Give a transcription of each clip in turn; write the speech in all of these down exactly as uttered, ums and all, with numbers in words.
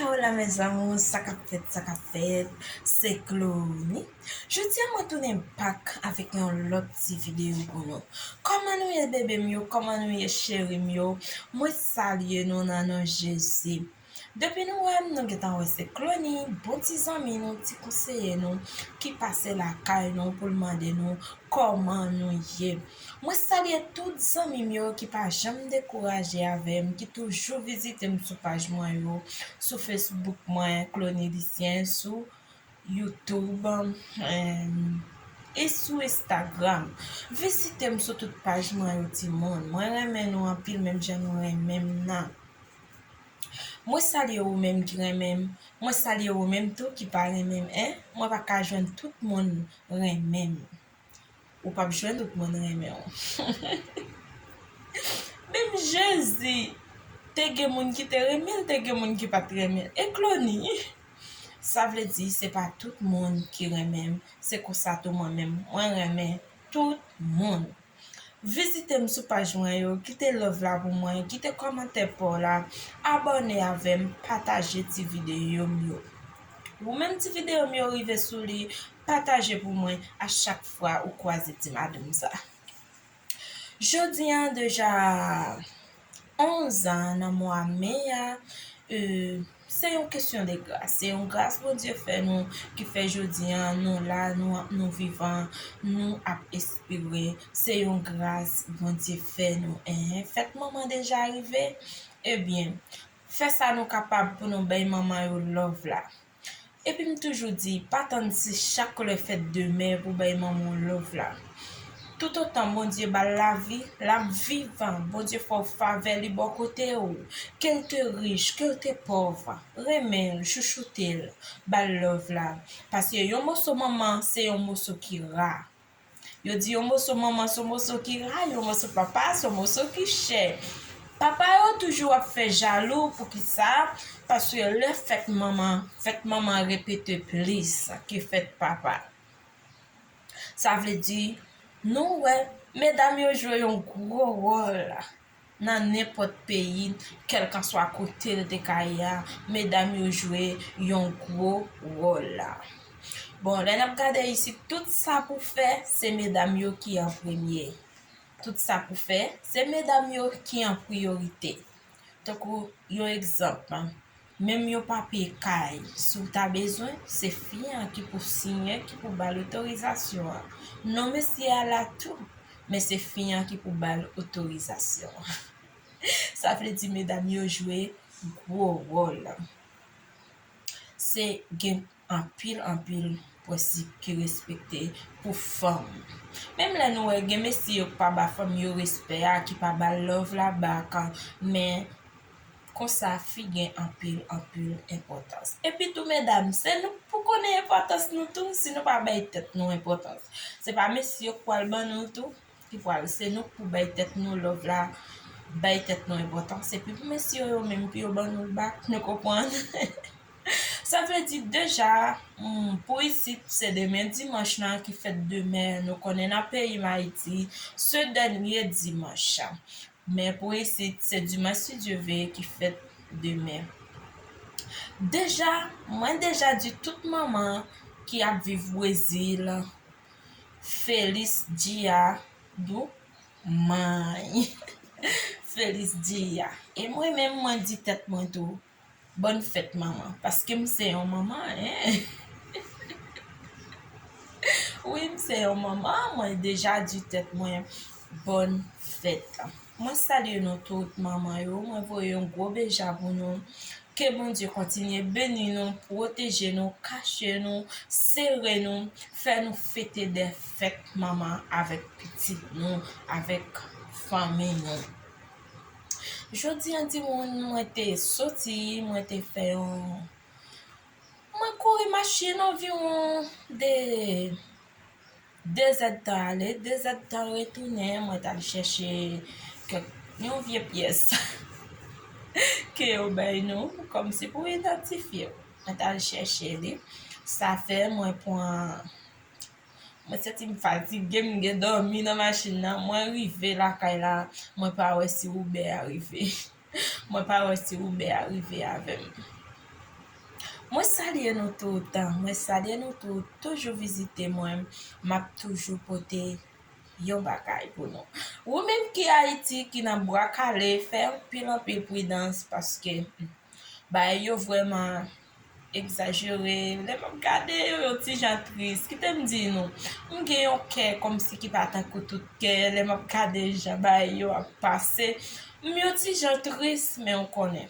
Hola mes amours, sa k ap fèt, sa k ap fèt, se Clony. Jodi a mwen tounen back avèk yon lòt ti videyo pou nou. Kòman nou ye bebe m yo, kòman nou ye cheri m yo? Mwen salye nou nan non Jezi. Depi nou wè m, nou gentan wè se Clony, bon ti zanmi nou, ti konseye nou, ki pase lakay nou pou l mande nou kòman nou ye. Mwen salye tout zanmi m yo ki pa janm dekouraje avè m, ki toujou vizite m sou paj mwen yo, sou Facebook mwen, Clony Lucien, sou YouTube, em, e sou Instagram. Vizite m sou tout paj mwen yo, timoun. Mwen renmen nou anpil, menm jan nou renmen m nan. Mwen salye ou menm ki renmen m. Mwen salye ou menm tou ki pa renmen m, en. Mwen pa ka jwenn tout moun renmen m. Ou p ap jwenn tout moun renmen w. Menm Jezi, te gen moun ki te renmen l, te gen moun ki pa t renmen l. E Clony, sa vle di se pa tout moun ki renmen m. Se konsa tou mwen menm, mwen renmen tout moun. Vizite m sou paj mwen yo, kite love la pou mwen, kite kòmantè pa w la, abòne avè m, pataje ti videyo m yo. Ou menm ti videyo m yo rive sou li, pataje pou mwen a chak fwa ou kwaze ti madanm sa. Jodi a deja onz an nan mwa me a, e, se yon kesyon de gras. Se yon gras Bondye fè nou ki fè jodi a nou la, nou, nou vivan, nou ap espere. Se yon gras Bondye fè nou. Enhen, fèt manman deja rive? Ebyen, fè sa nou kapab pou nou bay manman yo love la. Epi m toujou di, pa tann se chak lè fèt de mè pou bay manman w love la. Toutotan Bondye ba l lavi, l ap vivan. Bondye fè w favè li bò kote w. Ke l te rich, ke l te pòv, renmen l, chouchoute l, ba l love la. Paske yon moso manman, se yon moso ki ra. Yo di yon moso manman se yon moso ki ra, yon moso papa se yon moso ki chè. Papa yo toujou ap fè jalou, poukisa? Paske lè fèt manman, fèt manman repete plis ke fèt papa. Sa vle di, nou wè, medam yo jwe yon gwo wòl nan nenpòt peyi, kèlkanswa kote l te ka ye a, medam yo jwe yon gwo wòl la. Bon, lè n ap gade isit, tout sa pou fè, se medam yo ki an premye. Tout sa pou fè, se medam yo ki an priyorite. Tankou yon egzanp, menm yon papye kay, si w ta bezwen, se fi an ki pou siyen, ki pou ba l otorizasyon an. Non mesye a la tou, men se fi an ki pou ba l otorizasyon an. Sa vle di medam yo jwe gwo wòl. Se gen anpil, anpil prensip ki respekte pou fanm. Menm lè nou wè gen mesye yo k pa ba fanm yo respè a, ki pa ba love la back, men konsa fi gen anpil, anpil enpòtans. Epi tou medam, se nou k pou konnen enpòtans nou tou, si nou pa bay tèt nou enpòtans. Se pa mesye yo k pral ban nou tou, ki pral, se nou k pou bay tèt nou love la, bay tèt nou enpòtans. Epi pou mesye yo menm, pou yo ban nou l back, nou konprann? Sa vle di deja, hmm, pou isit, se demen dimanch lan ki fèt de mè. Nou konnen nan peyi m Ayiti, se dènye dimanch. Men pou isit, se dimanch, si Dye vle, ki fèt de mè. Deja, mwen deja di tout manman ki ap viv Brezil, Feliz Dia do Mãe. Feliz Dia. E mwen menm, mwen di tèt mwen tou, bòn fèt manman. Paske m se yon manman, en. Wi, m se yon manman, mwen deja di tèt mwen, bòn fèt. Mwen salye nou tout, manman yo. Mwen voye yon gwo beja pou nou. Ke Bondye kontinye beni nou, pwoteje nou, kache nou, sere nou, fè nou fete de fèt manman avèk pitit nou, avèk fanmi nou. Jodi a, timoun, mwen te soti, mwen te fè yon, mwen kouri machin anviwon de, de zèdtan ale, de zèdtan retounen, mwen t al chèche kèk, yon vye pyès ke yo bay nou, kòmsi pou idantifye w. Mwen t al chèche li. Sa fè mwen pran, mwen santi m fatige, m gen dòmi nan machin nan. Mwen rive lakay la, mwen pa wè si Uber a rive. Mwen pa wè si Uber a rive avè m. Mwen salye nou tout, mwen salye nou tout, toujou vizite mwen, m ap toujou pote yon bagay pou nou. Ou menm ki Ayiti, ki nan Bwa Kale, fè anpil, anpil pridans, paske, hmm, bagay yo vrèman egzajere. Lè m ap gade yo, yon ti jan tris. Kite m di nou, m gen yon kè kòmsi ki pa tankou tout kè. Lè m ap gade jan bagay yo ap pase, m yon ti jan tris, men w konnen.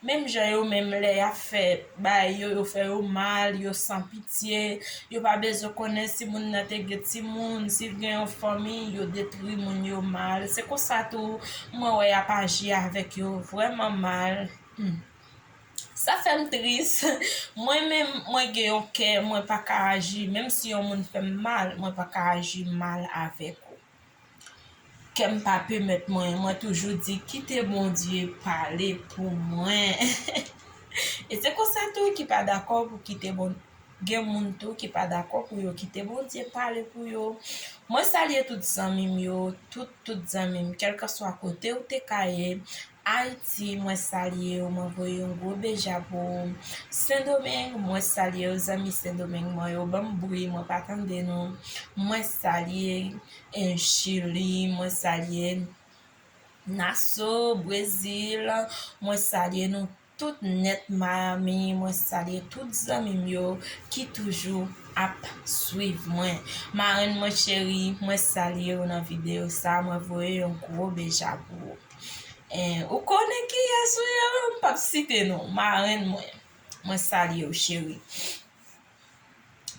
Menm jan yo menm lè y ap fè bagay yo, yo fè yo mal, yo san pitye, yo pa bezwen konnen si moun nan te gen timoun, si l gen yon fanmi, yo detwi moun yo mal. Se konsa tou, mwen wè y ap aji avèk yo vrèman mal. Hmm. Sa fè m tris. Mwen menm, mwen gen yon kè, mwen pa ka aji. Menm si yon moun fè m mal, mwen pa ka aji mal avèk ou. Kè m pa pèmèt mwen, mwen toujou di, "Kite Bondye pale pou mwen." E se konsa tou ki pa dakò pou kite Bon-, gen moun tou ki pa dakò pou yo kite Bondye pale pou yo. Mwen salye tout zanmi m yo, tout, tout zanmi m, kèlkanswa kote ou te ka ye. Ayiti, mwen salye w, mwen voye yon gwo beja pou ou. Sendomeng, mwen salye w, zanmi Sendomeng mwen yo, ban m bri, mwen pa tande nou. Mwen salye, eh, Chili, mwen salye Naso, Brezil, mwen salye nou tout nèt, Miami, mwen salye tout zanmi m yo ki toujou ap swiv mwen. Marenn mwen cheri, mwen salye w nan videyo sa, mwen voye yon gwo beja pou ou. Eh, ou konnen kiyès ou ye, m p ap site non. Marenn mwen, mwen salye w, cheri.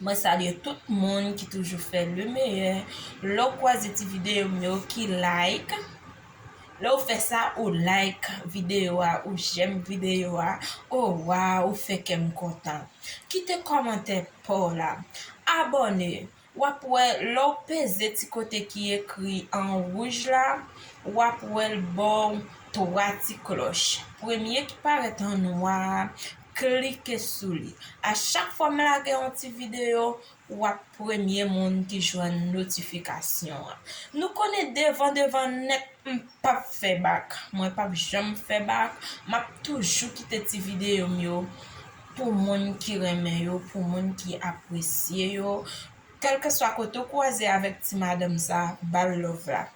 Mwen salye tout moun ki toujou fè le meyè. Lè w kwaze ti videyo m yo, ki like. Lè w fè sa, ou like videyo a, ou j'aime videyo a. Oh, waw, ou fè kè m kontan. Kite kòmantè pa w la. Abòne. W ap wè, lè w peze ti kote ki ekri an wouj la, w ap wè l ba w twa ti klòch. Premye ki parèt an nwa a, klike sou li. A chak fwa m lage yon ti videyo, w ap premye moun ki jwenn notifikasyon an. Nou konnen devan devan nèt, m p ap fè bak. Mwen p ap janm fè bak. M ap toujou kite ti videyo m yo pou moun ki renmen yo, pou moun ki apresye yo. Kèlkeswa kote w kwaze avèk ti madanm sa, ba l love la.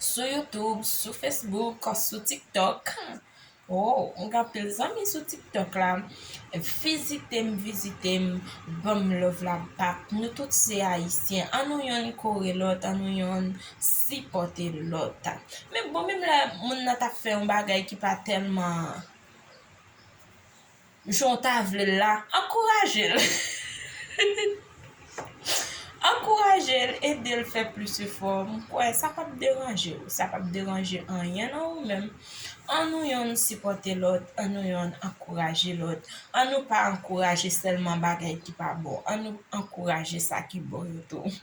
Sou YouTube, sou Facebook, sou TikTok. Oh, m gen anpil zanmi sou TikTok la. Vizite m, vizite m, ban m love la back. Nou tout se Ayisyen. Ann nou yonn kore lòt, ann nou yonn sipòte lòt. Men bon, menm lè moun nan t ap fè yon bagay ki pa tèlman jan w ta vle l la, ankouraje l. Ankouraje l, ede l fè plis efò. M kwè sa p ap deranje w, sa p ap deranje anyen nan ou menm. Ann nou yonn sipòte lòt, ann nou yonn ankouraje lòt. Ann nou pa ankouraje sèlman bagay ki pa bon, ann nou ankouraje sa ki bon yo tou.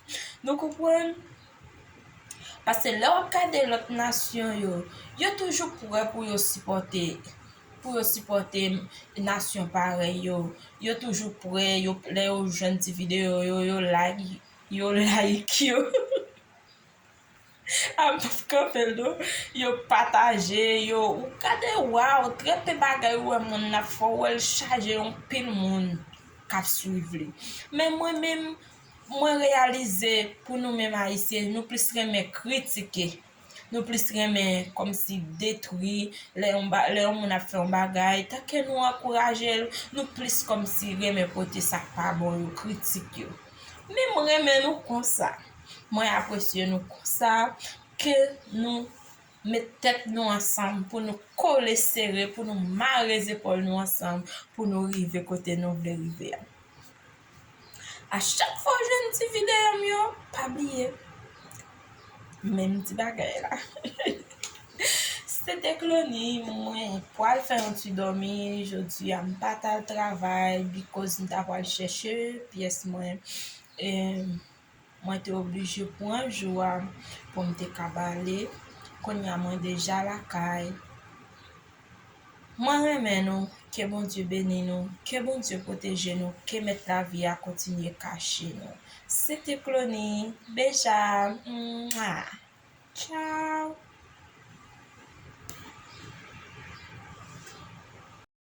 Nou konprann? Paske lè w ap gade lòt nasyon yo, yo toujou prè pou yo sipòte, pou yo sipòte nasyon parèy yo. Yo toujou prè, yo, lè yo jwenn ti videyo yo, yo like, yo like yo. A m p ap kanpe l non. Yo pataje, yo, ou gade, waw, trè pe bagay ou wè moun nan ap fè, ou wè l chaje yon pil moun k ap swiv li. Men mwen menm, mwen reyalize pou nou menm Ayisyen, nou plis renmen kritike. Nou plis renmen kòmsi detwi lè yon ba-, lè yon moun ap fè yon bagay. Tanke nou ankouraje l, nou plis kòmsi renmen pote sa k pa bon yo, kritik yo. Men mwen renmen nou konsa. Mwen apresye nou konsa, ke nou met tèt nou ansanm, pou nou kole sere, pou nou mare zepòl nou ansanm, pou nou rive kote nou vle rive a. A chak fwa w jwenn ti videyo m yo, pa bliye menm ti bagay la. Se te Clony, mwen pral fè yon ti dòmi jodi a, m pa t al travay, because m ta pral chèche pyès mwen. E, Mwen te oblije pran jou a pou m te kab ale. Kounye a mwen deja lakay. Mwen renmen nou. Ke Bondye beni nou. Ke Bondye pwoteje nou. Ke Mèt lavi a kontinye kache nou. Se te Clony. Beja. Mwa. Tchaw.